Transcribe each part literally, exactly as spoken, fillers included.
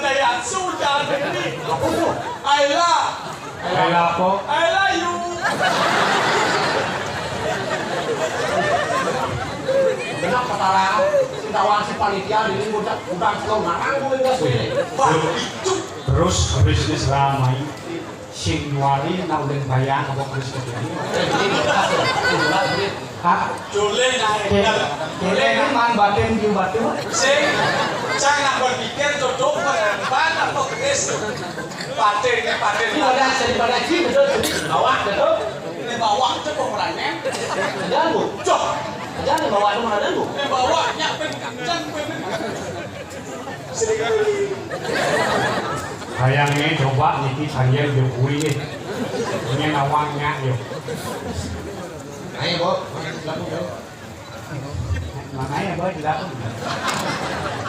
Daihatsu, jangan ini. Apa tu? Ayla. Ayla apa? Ayla you. Benar kata orang, si tawang si panitia ini udah, udah selalu ngarang gue enggak sih. Wah, itu. Terus bisnis ramai. Sing nyuari nak ulin bayang apa Kristus ini? Hah? Joleh nak Ke-, edan. Joleh ini nak man batin ju batu. Sing, cang nak berpikir jodoh penampan apa Kristus? Batin, ya, batin. Ini pada, daripada ji, betul, ji. Bawah, betul. Ini bawah tu pemerannya. Jangan, Bu. Cok. Jangan dibawa tu mana, Bu. Ini bawahnya pen kacang, pen. Hayangnya coba niki sambil Jokowi nih. Ini nawangnya yuk. Ayo, Bo. Makanya, Bo, tidak.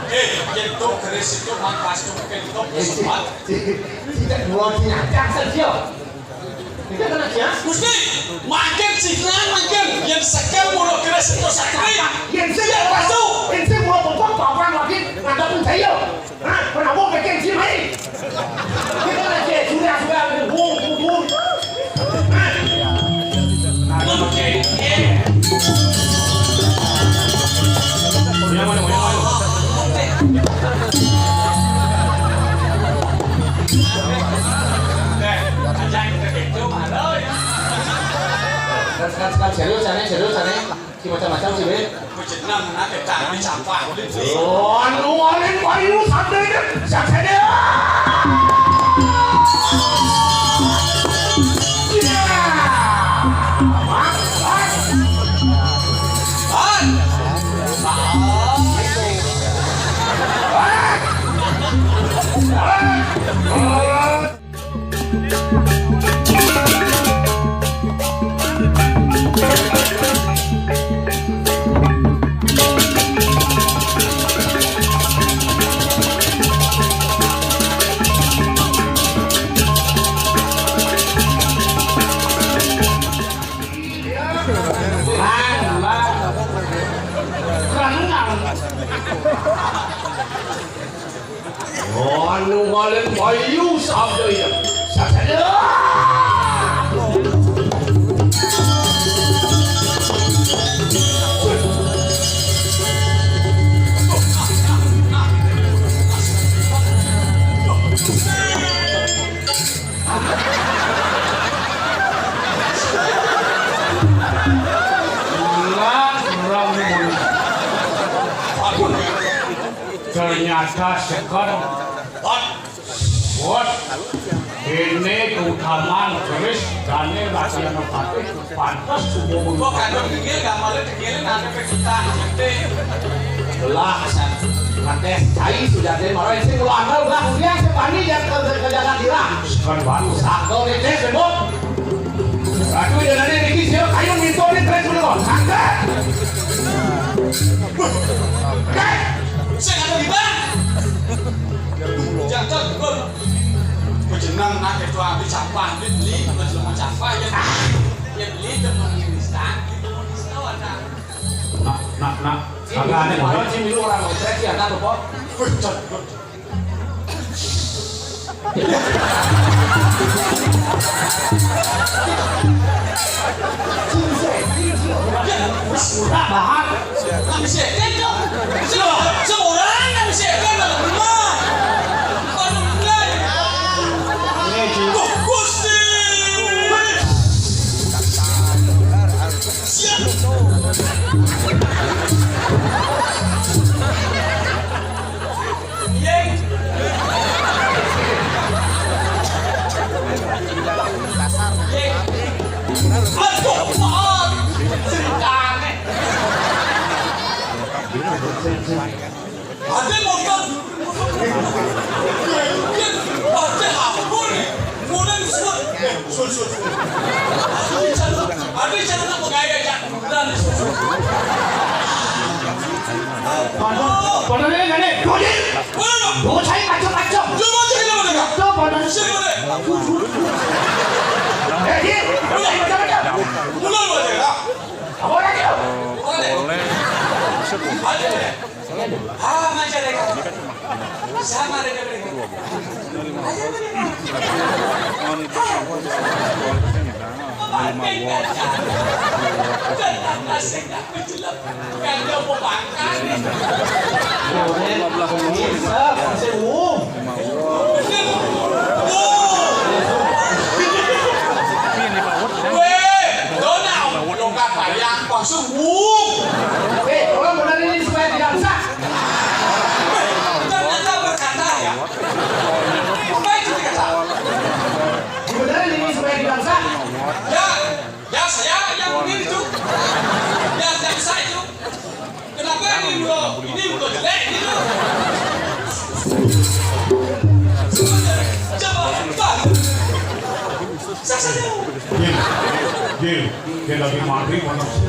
Eh, jentuk keris itu mangkas tuh kentok sempat. Tidak dua nyacang saja. Gusti, mangkin sinan mangkin, yen sekel mulo kira sento sakti. Yen sing pasu, yen sing mulo popok papan lagi ngadep saya. Hah, kenapa bikin si mai? Kita lagi sudah, sudah, bung, bung, bung. Hah? Yang mana, yang mana? Kan, kan, kan, serius, aneh, serius, aneh. Si macam-macam si, Win. Kucing nang, nak, tak dicampur. Oh, anu, anu, bayu, santai deh. Santai deh. Ya. Mak, mak. Mak. Anu balen bayu sabda ya. Sabda. Lah, orang. Ternyata sekarang. Bos, ini keutamaan keris dan latihan patih pantas semua. Kok kandung degil, gambarnya degilin, ada pecinta, gitu. Belah, San. Pakai cai sudah deh, malah sing ulang, udah, udah, sepani, jangan ke, ke jalan dirah. Sekarang baru. Satu, ini, sibuk. Ratu Janane niki sira kayun mintoni tris menika. Sanget. Oke. Sing ada di bang. Jangan, jangan. Jeneng nak itu ambil siapa? Ambil beli, bukan cuma siapa ya. Ya beli teman instan, itu mau instan ada. Nak, nak, nak. Ini agak aneh, orang sih milu orang stres ya, tak lupa. Wih, jangan. Aduh, maaf. Ceritane. Ade motor. Ade apa nih? Mulai suat. Eh, suat, suat, suat. Ade cara, ade cara nak bergaya, Cak. Padahal, padahal ini, ini, Dodin. Dodin, saya macam-macam. Coba aja kita mendengar. Coba, padahal. Siapa deh? Eh, dia, dia macam-macam. Mulai aja ya. Apa lagi tu? Boleh. Ada deh. Ah, macam deh. Sama dengan mereka. Aja mereka. Pakai gajah. Tentang nasib dan pejelek. Gajah mau makan. Bisa, masih umum. Weh, Donald, lo kata yang kosong. Eh, tolong benerin ini supaya tidak rusak. Ternyata berkata ya. Apa itu dikata? Dibenerin ini supaya tidak rusak. Ya, ya saya yang begini tuh. Ya, yang saya itu. Kenapa ini udah, ini udah jelek gitu? Coba, coba. Saya saja. Dia, dia, dia lagi mandi, mana sih?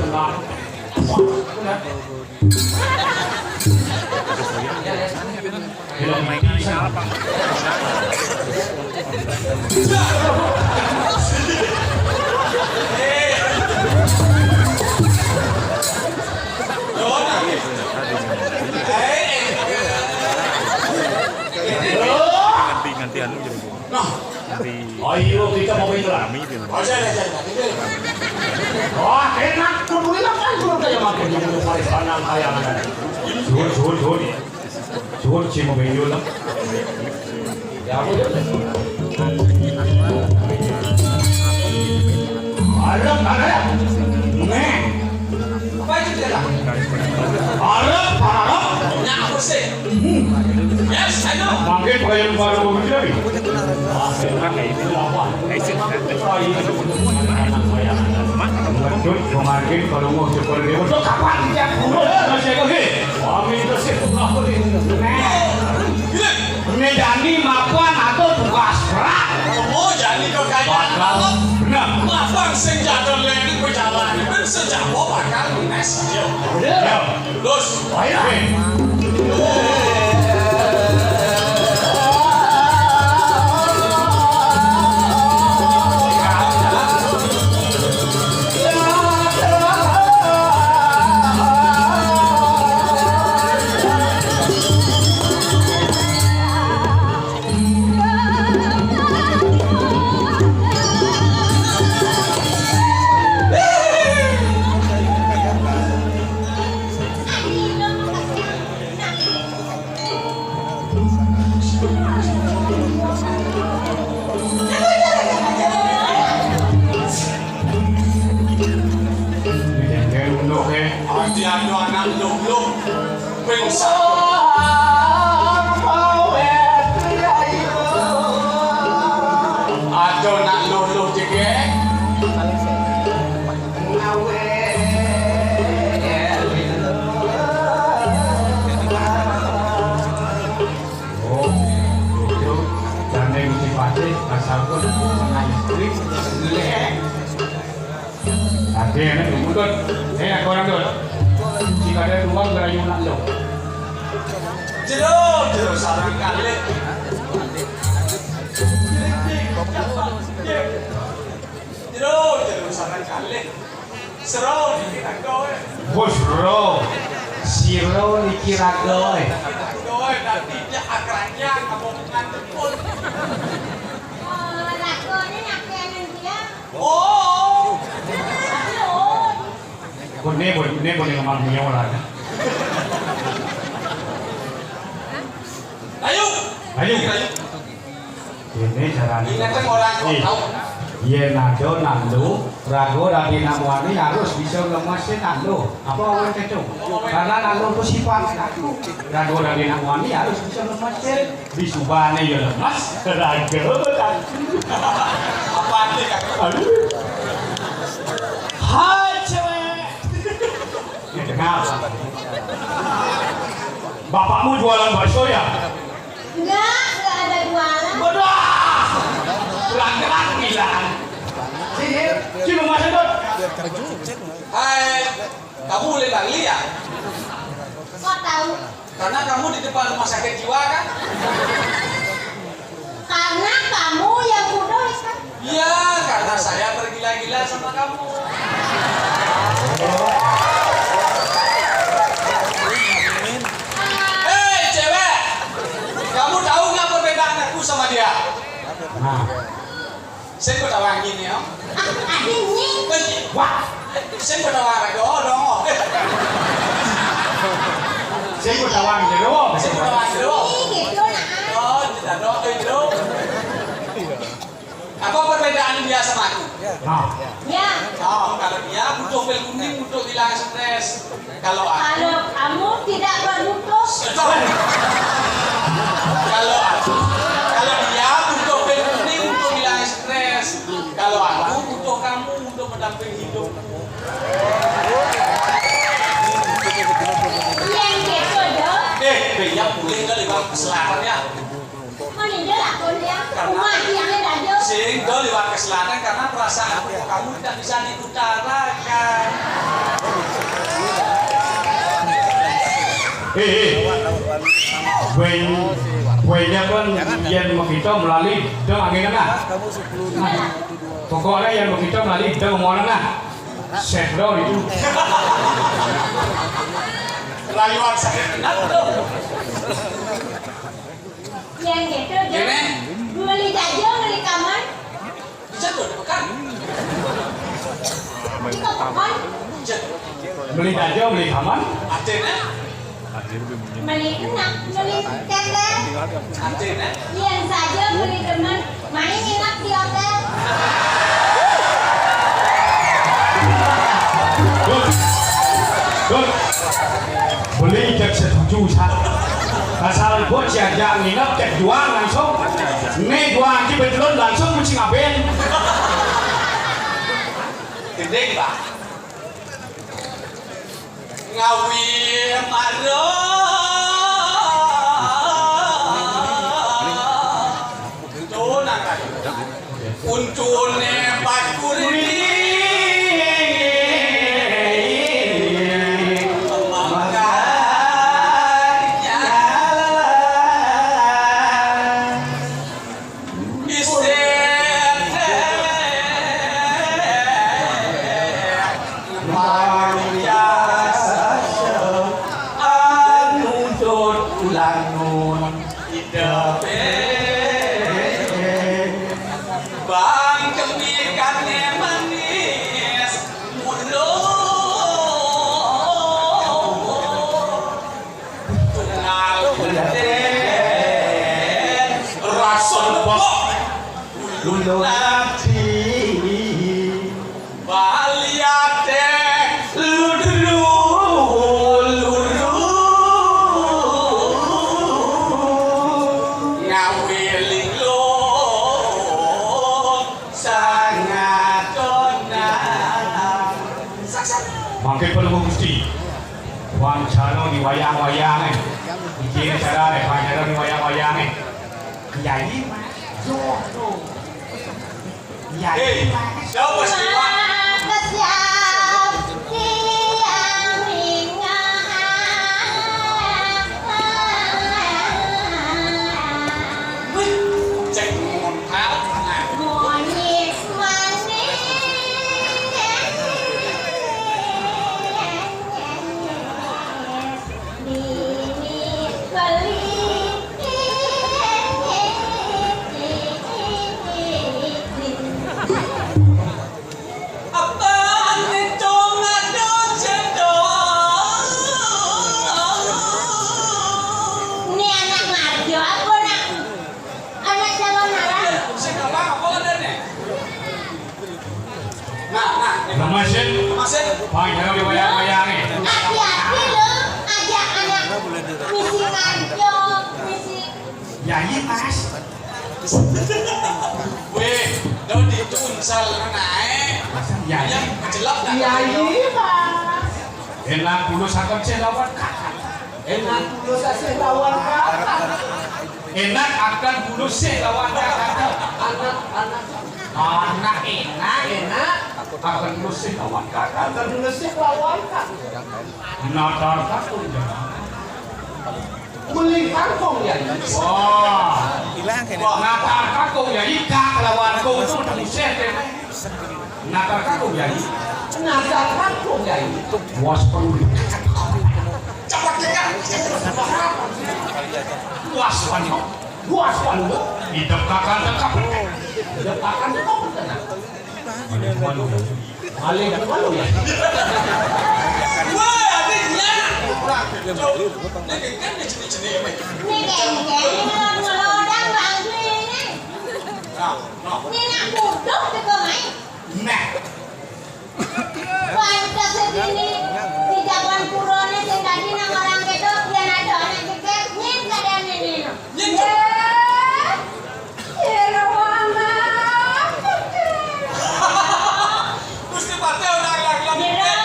Nganti, nganti anu jadi gini. Nganti Oh iya, kita mau itu lah. Rame dia. Oh, saya, saya, saya. Wah, enak. Kuduin apa yang kudu kayak makan yang kudu paris panang kayak mana. Suhun, suhun, suhun. Suhun, si mau benjol lah. Ya, aku udah. Ada, ada. Nih. Apa itu dia? Arab, Arab. Nyawa sih. Yes, I know. Mangke pagayun baru mau jadi. Betul, mangke kalau mau cepat dia. Untuk kapan dia? Masih lagi. Amin, terus itu apa nih? Ini Dani mapan atau tugas berat? Oh, jadi kok kayak Bakal. Nah. Mapan sing jadul ini berjalan. Itu sejak mau bakal lunas. Yo. Ya. Terus. Ayo. Hati-hati anak lumlum. Pingsan. Aduh, nak luluh jegek. Oh, itu gandeng si Patih, asal pun anak istri. Lek. Tapi enak dulu, Dut. Eh, aku orang, Dut. Jika ada dua, ngerayu nak lo. Jero, jero, sarang kalih. Jero, jero, sarang kalih. Sero niki raga, eh. Bos, bro. Siro niki raga, eh. Raga, eh, dadi dia akranya, kamu nganti pun. Oh, ragane nyakianin dia. Oh. Kok ne boleh, ne boleh ngemang punya orang? Ayo. Ayo. Ayo. Ini caranya. Ingat kan orang kok Eh, tahu. Yen ada nandu, raga dadi nak muani harus bisa ngemasin nandu. Apa awak cecung? Karena nandu itu sifat aku. Raga dadi nak muani harus bisa ngemasin. Bisubane ya lemas, raga berarti. Apa arti, Kak? Aduh. Hai, cewek. Ya, kenapa? Bapakmu jualan bakso ya? Enggak, enggak ada jualan. Waduh. Gerak-gerak bilang. Sini, sini, Mas Edot. Hai, kamu boleh Bali ya? Kok tahu? Karena kamu di depan rumah sakit jiwa kan? Karena kamu yang bodoh kan? Iya, karena saya tergila-gila sama kamu. Hei, cewek! Kamu tahu nggak perbedaan aku sama dia? Nah. Sing kok tawang gini, ya? Ah, akhirnya. Wah, sing kok tawang aku, oh, dong. Sing kok tawang gitu, oh. Sing kok tawang gitu, oh. Ini gitu, nah. Oh, tidak dong, itu. Apa perbedaan dia sama aku? Nah. Ya. Oh, kalau dia butuh pil kuning untuk hilang stres. Kalau aku Kalau kamu tidak berbutuh. Kalau aku, kalau dia butuh pil kuning untuk hilang stres. Kalau aku butuh kamu untuk mendampingi hidupku. Yang gitu dong. Eh, banyak boleh kali, Bang, keselatannya. Meninggal aku dia. Karena Rumah tiangnya tadi. Sing do liwat ke selatan karena perasaan aku ke kamu tidak bisa diutarakan. Eh, eh. Buen, buenya kan yang begitu melalui dong angin tengah. Pokoknya yang begitu melalui dong mau tengah. Set do itu. Rayuan sakit kenapa tuh? Yang gitu, Jon. Gini. Beli jajo, beli kaman. Bisa tuh, bukan? Itu bukan. Beli jajo, beli kaman. Artinya? Beli enak, beli tetel. Artinya? Yang saja beli teman. Main nginep di hotel. Dut. Dut. Beli cek setuju, sa. Asal bocah aja nginep cek juang langsung. Nih juang aja betelun langsung mesti ngapain? Gending, Pak. Ngawi maro tunangan uncune pakuri makanya. Bang kemikane manis, mulo. Tunggal geden, rason kok ulun ati. Baliate ludru, ludru. Ngawi linglung sangat tonang. Mangke perlu Gusti. Wancana di wayang-wayange. Iki carane wancana di wayang-wayange. Yayi, Mas. Yo, yo. Yayi, Mas. Siapa sih, Pak? Kesiap tiang ringah. Wih, cek montal. Monyet manis. Ini anak ngarjo apa nak? Anak calon arang. Nah, nah, Lemesin. Lemesin. Panjang di wayang-wayange. Hati-hati lo, aja anak misi nganjok, misi. Yayi, Mas. Weh, do ditunsal nae. Yayi. Ya, kecelok dah. Yayi, Mas. Enak dulu sakit sih lawan kakak. Enak dulu sasih lawan kakak. Enak akan dulu sih lawan kakak. Anak, anak. Anak enak, enak. Akan dulu sih lawan kakak. Akan dulu sih lawan kakak. Natar kakung ya. Beli kangkung ya. Wah. Natar kakung ya. Ika lawan kung itu udah musik ya. Natar kakung ya. Natar kakung ya. Was perlu. Cepat ya. Luas panjang. Luas panjang. Idep kakak dekap. Idep kakak dekap. Malih dah malu ya. Wah, adiknya. Ini kan di sini-sini. Ini kan, ini kan ngelodang bangku ini. Nah, nah. Ini nak kutuk juga main. Nah. Pantes sedini di jaman purone sing dadi nang orang ketok yen ada anak jeger nyen kadang ngene no. Nyen. Ya. Kira anak. Gusti Patih ora ngarang. Kira,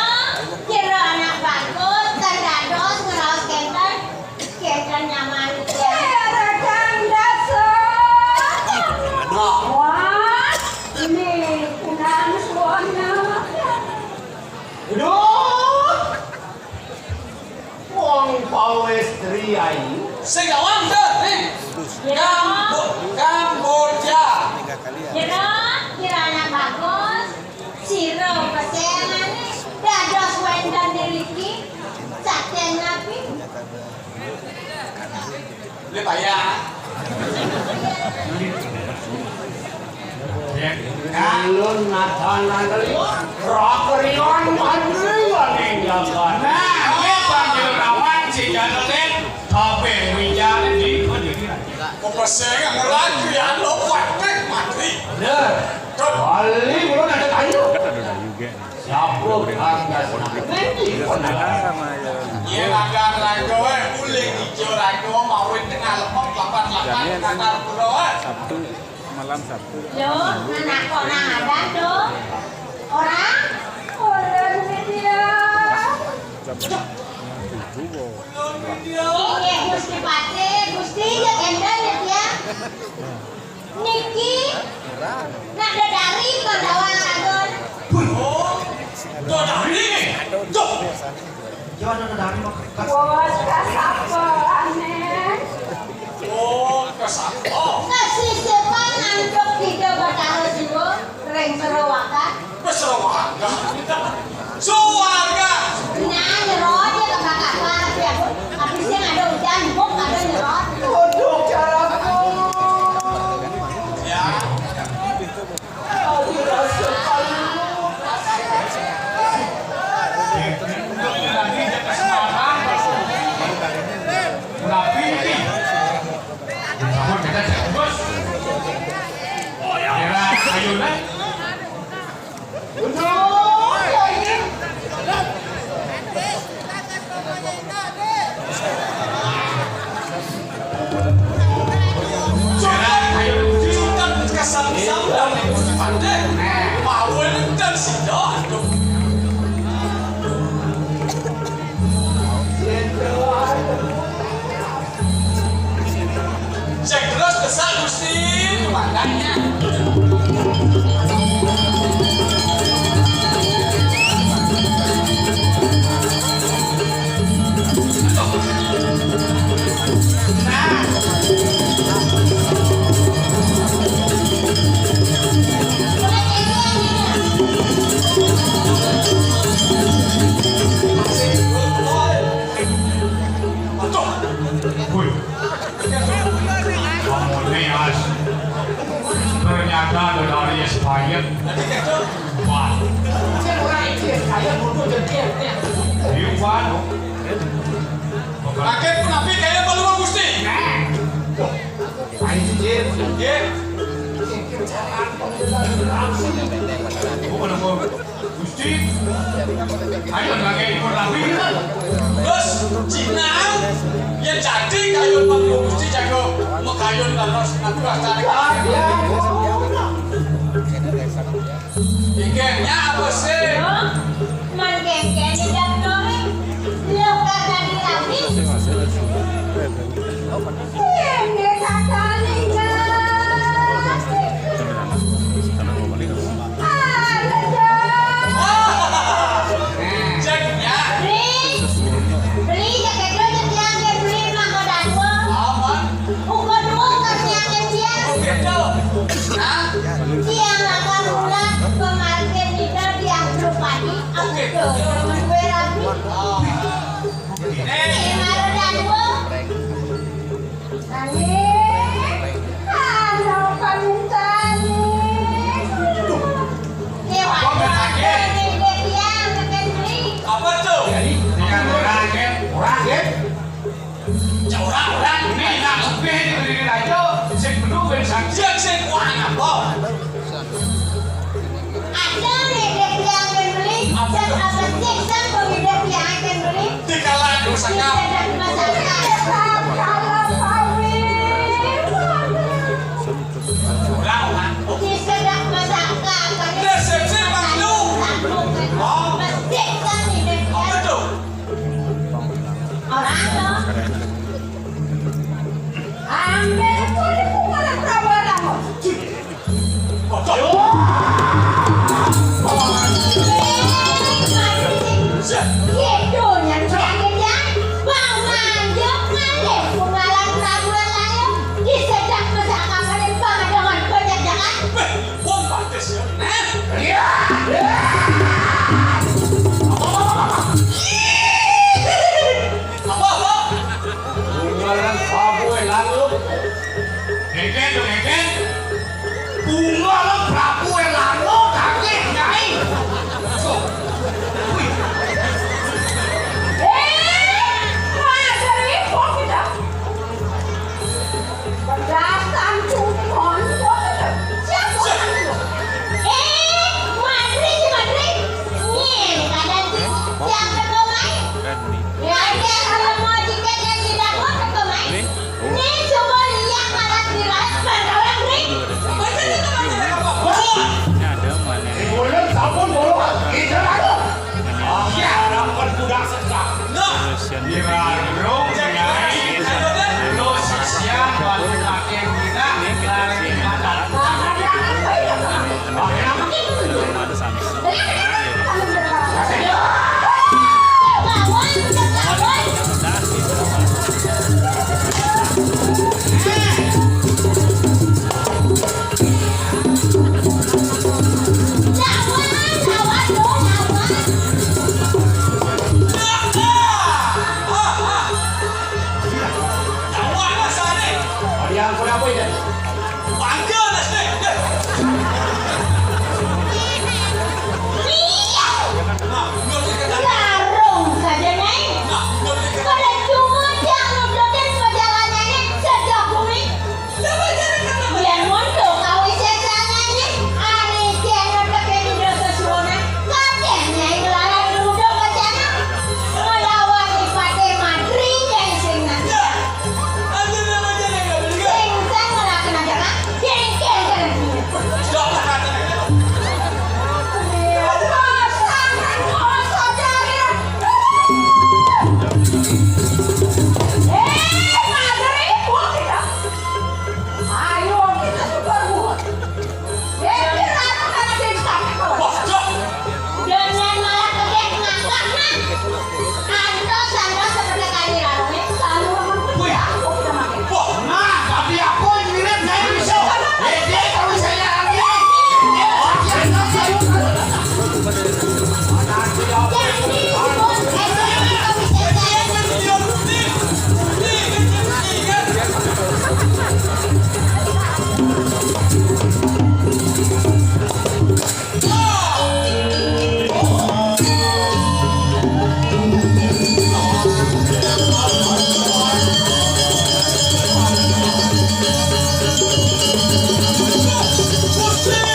kira anak bagus, kan dados ngraos kenten. Kira nyaman. Kira kan dasar. Wah, ini kunang suara. Duh. Wong pawis Tri Ayu. Sing gawang, Dut, nih. Kambo-, Kamboja. Kira, kiranya bagus. Sira pesengane dados wénten ngriki. Saking napi? Beli payah. Alun nadan-nadan liwat. Rakrian mandri waning jagat. Nah, kuwi panjurawan si Jatutin, tapi wijar di. Kok peseng ngerak ya lo kuat mati. Bener. Bali belum ada kayu. Siapa anggas nanti. Iya, makan raga, eh, uling ijo raga, mawin tengah lemong, lapan-lapan, kakar pura, eh. Sabtu, malam Sabtu. Lho, anak kok nang ada, Dok? Ora? Ora, duit dia. Jam tujuh kok. Inggih, Gusti Patih, Gusti, ya, gendang, ya, dia. Niki nak dedari Pandawa Ragon. Oh, dedari. Duh. Yo, ada dedari, Mak. Bos, kasapa, aneh? Oh, kasapa? Kasisipan antuk Ida Batara Jiwa ring Serawakan. Wis Serawakan. Suwarga. Nah, nyerot ya, kakak-kakak, tapi aku, tapi sing ada hujan, buk ada nyerot. Aduh, caraku. Ya. Aduh, rasa palu. Tapi ini. Namun kita cek, Bos. Kira ayo, nah. Cek terus, besar Gusti, makanya. Woi. Kamu ini, As. Ternyata ada dari Espayen. Wah. Iya, Wan. Pakai pun api kaya perlu Gusti. Ayo, Jin. Jin. Bukan apa. Gusti, ayo lagi ikut lagi kita. Terus, Cina, ya jadi kayu panggung Gusti jago, mekayun kan harus ngatur acara. Pikirnya apa sih? Man kengkeni daftaré. Lho, kakak di rabi. Ini kakak ninggal. Aduh. Jadinya. Beli. Beli jaket lo, jadinya beli mangko dua. Apa? Ukur dua, kasih jaket dia. Oke. Ngeken, ngeken. Bunga lo Prabu Elano, kakek, Nyai. Wih. Eh, Madri, kok kita? Datang cuman, kok kita? Siapa? Eh, Madri, si Madri. Nih, kadang siapa kau main? Ngajak kalau mau jikat dan tidak mau, kau main. Nih, coba lihat malah di live, orang nih. Ini ada mana? Mulut sabun, mulut. Itu lalu. Ah, ya, dapat budak sedang. Nah, di warung, nyai. Lo siap, balik lagi kita. Lari kita. Yang kenapa ini? Bangga dah, Snek. Iya. Garung saja, Nyai. Pada cuma dia ngedotin perjalanannya sejak bumi. Biar mondok kawin sesananya. Ari dia ngedotin dosa suona. Kabeh Nyai nglarang nunduk wacana. Nglawan Ipate Madri Nyai sing nang. Sing sang ngelakenaken jengkel. Ayo, kita tukar buat. Dengan malah kebet ngakak, nah. Antos, antos seperti kali rame, selalu. Wih. Aku udah makin. Wah, nah, tapi aku yang mirip, saya bisa. Ini kalau saya lagi. Ini, wah, saya. Jadi, bos, eh,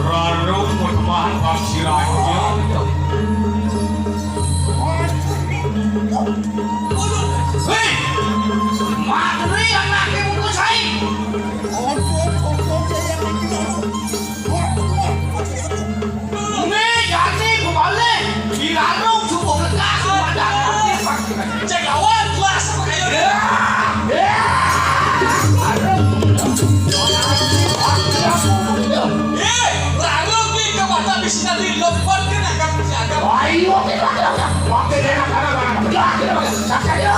Rano menemah bangsi raja. Hei! Matri yang lagi buku saya. Ini jadi kembali. Dilarung cukup lekas. Cek lawan, kelas, ayo. Ya. Ya. Aduh. Eh, lalu kita mata bisa dilebon kena kan si Adam. Ayo, kita, kita, kita. Wakil enak, enak, enak. Ya, kita, kita. Sakit, ya.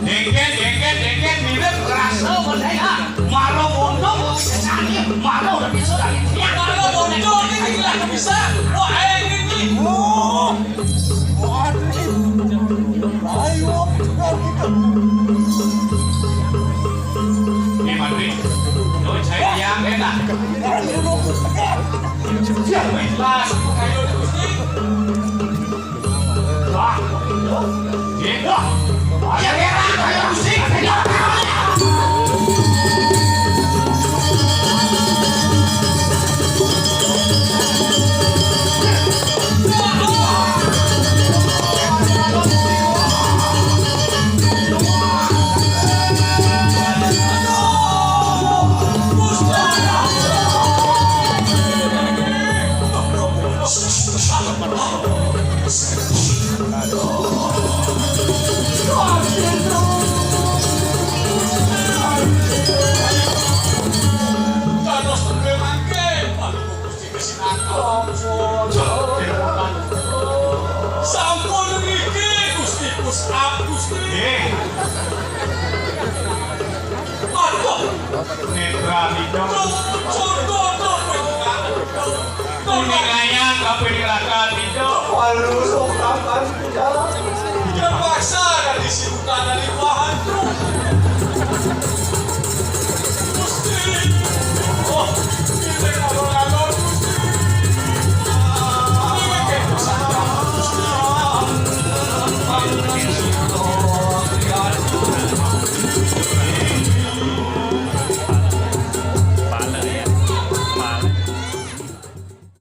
Dengket, dengket, dengket, mirip rasa meneh. Malah mondok. Siap, wis. Pas, ayo, Gusti. Wah, wah. Ayo, Gusti. Sampun niki, Gusti, push up, Gusti. Aduh. Netra Nida. Tuh, tuh, tuh, tuh, tuh. Kuning ayang, kape dilakan Nida. Waduh, sok takan Nida. Terpaksa dari si Buta dari